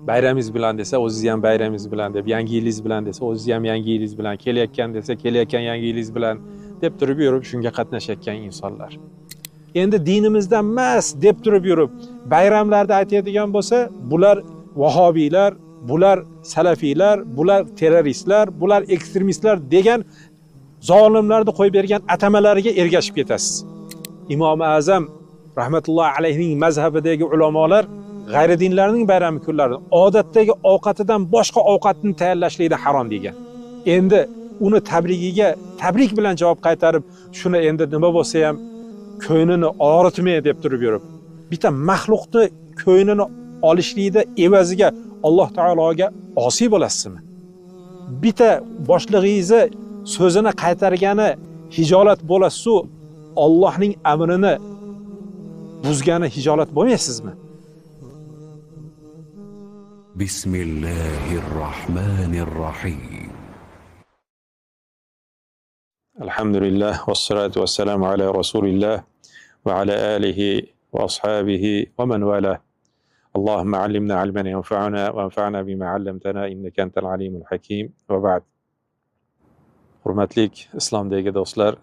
Bayramingiz bilan desa, o'zingiz ham bayramingiz bilan deb, yangi yilingiz bilan desa, o'zingiz ham yangi yilingiz bilan, kelayotgan desa, kelayotgan yangi yilingiz bilan deb turib yurib shunga qatnashayotgan insonlar. Endi dinimizdan emas deb turib yurib bayramlarda aytadigan bo'lsa, bular vahobiylar, bular salafiylar, bular terroristlar, bular ekstremistlar degan zolimlarni qo'yib bergan atamalariga ergashib ketasiz. Imom Azam rahmatullohi alayhining mazhabidagi ulamolar g'ayridinlarning bayrami kunlarini odatdagi ovqatidan boshqa ovqatni tayyorlashlikni harom degan. Endi uni tabrigiga tabrik bilan javob qaytarib, shuni endi nima bo'lsa ham ko'nglini og'ritmay deb turib yurib, bitta maxluqni ko'nglini olishlikda evaziga Alloh taologa osiy bo'lasizmi? Bitta boshlig'ingizni so'zini qaytargani hijolat bo'lasiz, Allohning amrini buzgani hijolat bo'lmaysizmi? Bismillahirrohmanirrohim. Alhamdulillah vassalotu vassalamu ala rasulillah va ala alihi va ashabihi va man wala. Allohumma allimna ilman yanfa'una va anfa'na bima 'allamtana innaka antal alimul hakim. Va ba'd. Hurmatli islomdagi do'stlar,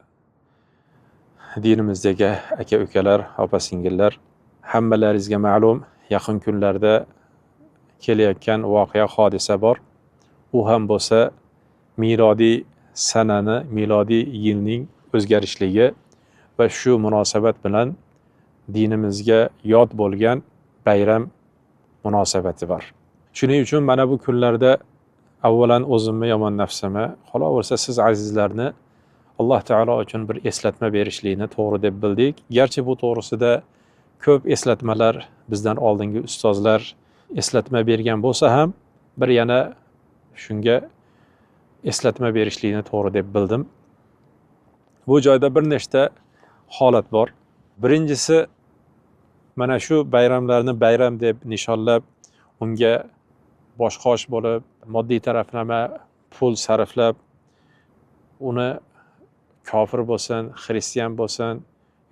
dinimizdagi aka-ukalar, opa-singillar, hammalaringizga ma'lum, yaqin kunlarda kelayotgan voqea hodisa bor. U ham bo'lsa milodiy sanani, milodiy yilning o'zgarishligi va shu munosabat bilan dinimizga yod bo'lgan bayram munosabati bor. Shuning uchun mana bu kunlarda avvalan o'zimni yomon nafsimi, qolaversa siz azizlarni Alloh taolo uchun bir eslatma berishlikni to'g'ri deb bildik. Garchi bu to'g'risida ko'p eslatmalar bizdan oldingi ustozlar eslatma bergan bo'lsa ham, bir yana shunga eslatma berishlikni to'g'ri deb bildim. Bu joyda bir nechta holat bor. Birinchisi, mana shu bayramlarni bayram deb nishonlab, unga boshqosh bo'lib, moddiy taraflama pul sarflab, uni kofir bo'lsin, xristian bo'lsin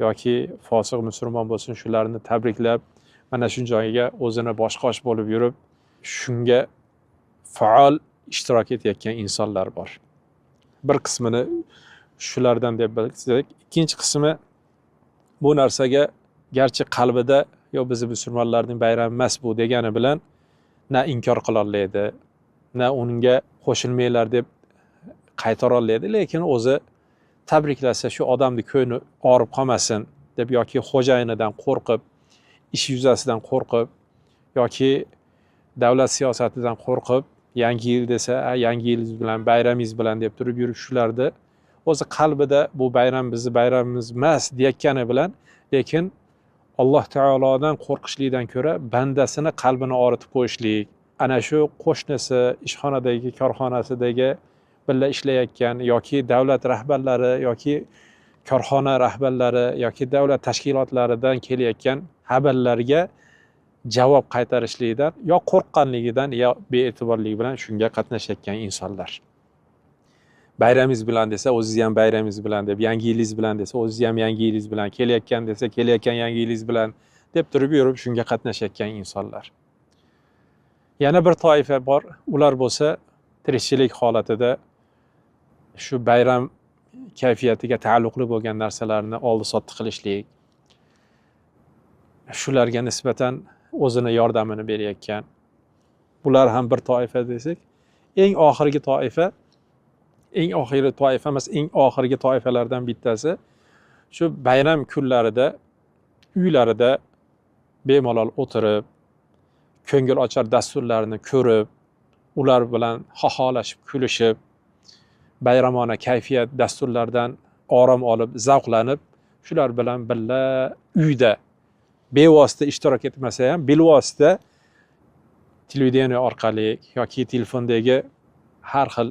yoki fosiq musulmon bo'lsin, shularni tabriklab, mana shu joyga o'zini boshqosh bo'lib yurib, shunga faol ishtirok etayotgan insonlar bor. Bir qismini shulardan deb bilsak, ikkinchi qismi bu narsaga garchi qalbida yo bizni musulmonlarning bayrami emas bu degani bilan na inkor qila olmaydi, na unga qo'shilmanglar deb qaytara olmaydi, lekin o'zi tabriklasa shu odamni ko'ngli og'rib qolmasin deb yoki xo'jayinidan qo'rqib, ish yuzasidan qo'rqib yoki davlat siyosatidan qo'rqib, yangi yil desa, yangi yilingiz bilan, bayramingiz bilan deb turib yurib shularni o'zi qalbida bu bayram bizni bayramimiz emas deyotgani bilan, lekin Alloh taolodan qo'rqishlikdan ko'ra bandasini qalbini og'ritib qo'yishlik, ana shu qo'shnisi, ishxonadagi, korxonasidagi birga ishlayotgan yoki davlat rahbarlari yoki korxona rahbarlari yoki davlat tashkilotlaridan kelayotgan xabarlarga javob qaytarishlikdan yo qo'rqqanligidan yo bee'tiborlik bilan shunga qatnashayotgan insonlar. Bayramingiz bilan desa, o'zingiz ham bayramingiz bilan deb, yangi yilingiz bilan desa, o'zingiz ham yangi yilingiz bilan, kelayotgan desa, kelayotgan yangi yilingiz bilan deb turib yurib shunga qatnashayotgan insonlar. Yana bir toifa bor, ular bo'lsa tirikchilik holatida shu bayram kayfiyatiga taalluqli bo'lgan narsalarni oldi-sotdi qilishlik, shularga nisbatan o'zini yordamini berayotgan. Bular ham bir toifa desak, eng oxirgi toifa, eng oxirgi toifa emas, eng oxirgi toifalardan bittasi shu bayram kunlarida uylarida bemalol o'tirib, ko'ngil ochar dasturlarni ko'rib, ular bilan xoholashib, kulishib, bayramona kayfiyat dasturlardan orom olib, zavqlanib, shular bilan birga uyda bevosita ishtirok etmasa ham, bilvosita televideniya orqali yoki telefondagi har xil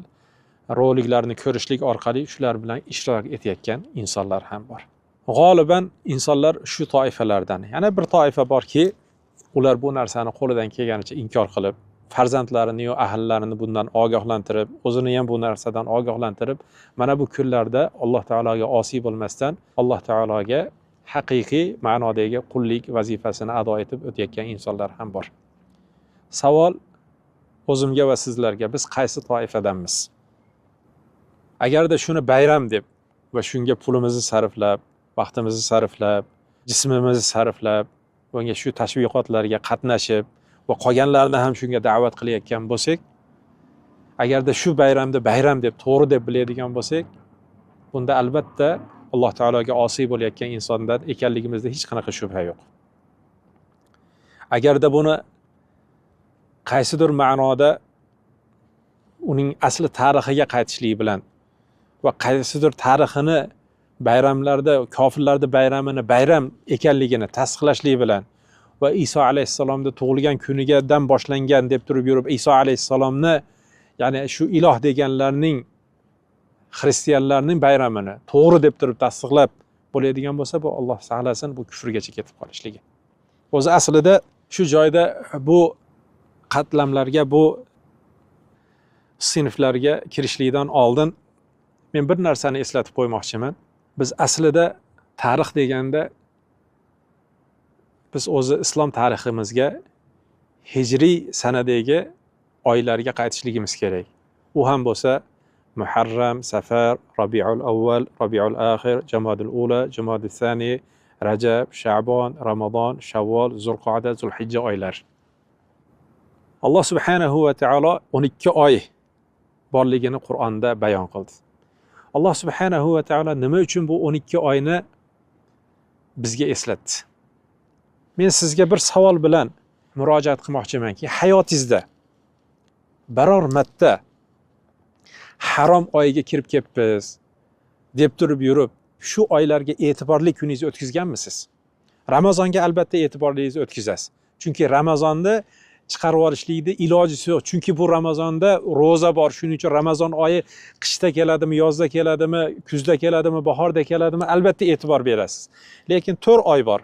roliklarni ko'rishlik orqali shular bilan ishtirok etayotgan insonlar ham bor. G'oliban insonlar shu toifalardan. Yana bir toifa borki, ular bu narsani qo'lidan kelganicha inkor qilib, farzandlarini yo ahllarini bundan ogohlantirib, o'zini ham bu narsadan ogohlantirib, mana bu kunlarda Alloh taologa osiy bo'lmasdan, Alloh taologa haqiqiy ma'nodagi qullik vazifasini ado etib o'tayotgan insonlar ham bor. Savol o'zimga va sizlarga, biz qaysi toifadanmiz? Agarda shuni bayram deb va shunga pulimizni sarflab, vaqtimizni sarflab, jismimizni sarflab, unga shu tashviqotlarga qatnashib va qolganlarni ham shunga da'vat qilayotgan bo'lsak, agarda shu bayramni bayram deb to'g'ri deb biladigan bo'lsak, bunda albatta Alloh taologa osiy bo'layotgan insondan ekanligimizda hech qanaqa shubha yo'q. Agarda buni qaysidir ma'noda uning asli tarixiga qaytishligi bilan va qaysidir tarixini bayramlarda, kofirlarning bayramini bayram ekanligini tasdiqlashlik bilan va Iso alayhissalomni tug'ilgan kunigadan boshlangan deb turib yurib, Iso alayhissalomni, ya'ni shu iloh deganlarning, xristianlarning bayramini to'g'ri deb turib tasdiqlab bo'ladigan bo'lsa, bu Alloh saqlasin, bu kufrgacha ketib qolishligi. O'zi aslida shu joyda bu qatlamlarga, bu sinflarga kirishlikdan oldin men bir narsani eslatib qo'ymoqchiman. Biz aslida tarix deganda biz o'zi islom tariximizga hijriy sanadagi oylarga qaytishligimiz kerak. U ham bo'lsa Muharram, Safar, Rabiul Avval, Rabiul Axir, Jamadul Ula, Jamadul Sani, Rajab, Sha'bon, Ramazon, Shavvol, Zulqoda, Zulhijja oylar. Alloh subhanahu va taolo 12 oy borligini Qur'onda bayon qildi. Alloh subhanahu va taolo nima uchun bu 12 oyni bizga eslatdi? Men sizga bir savol bilan murojaat qilmoqchimanki, hayotingizda biror marta harom oyiga kirib ketibmiz deb turib yurib, shu oylarga e'tiborli kuningizni o'tkazganmisiz? Ramazonga albatta e'tiborlingizni o'tkazasiz. Chunki Ramazonni chiqarib yuborishlikni ilojisi yo'q. Chunki bu Ramazonda ro'za bor. Shuning uchun Ramazon oyi qishda keladimi, yozda keladimi, kuzda keladimi, bahorda keladimi, albatta e'tibor berasiz. Lekin 4 oy bor.